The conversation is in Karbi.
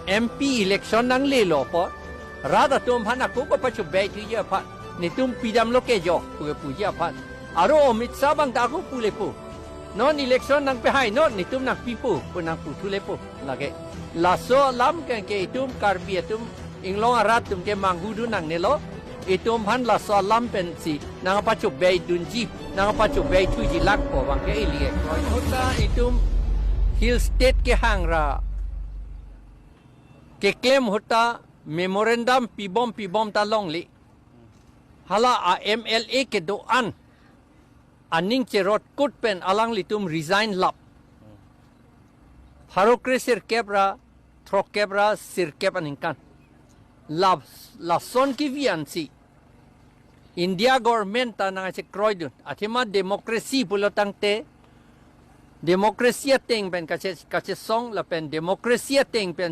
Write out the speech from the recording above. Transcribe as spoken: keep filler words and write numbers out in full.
M P election nanglelo apot, rat atum aphan ako kapachobei thuji aphan, netum pidamlo kejok pu puji aphan, aro Amit Shah abang ta ako pulepo, non election nangpehai non, netum nangpipo pu nangputhulepo. Lake laso alam ke, ke itum Karbi atum, Inglong arat atum ke manghudun nangnelo. Itum aphan laso alam pensi nangpachobei dunji, nangpachobei thuji lang pu abang ke ili. Ahut ta itum Hill State kehang ra keklem ahut ta memorandum pibom pibom ta longle. Hala a M L A kedo-an aning cherotkut pen alanglitum resign lap. Pharo kre sirkep ra throkkep ra sirkep aningkan. Lap, lason kevi ansi India government ta nangchekroidun. Athema democracy pulo tangte, democracy ateng pen kache, kachesong lapen democracy ateng pen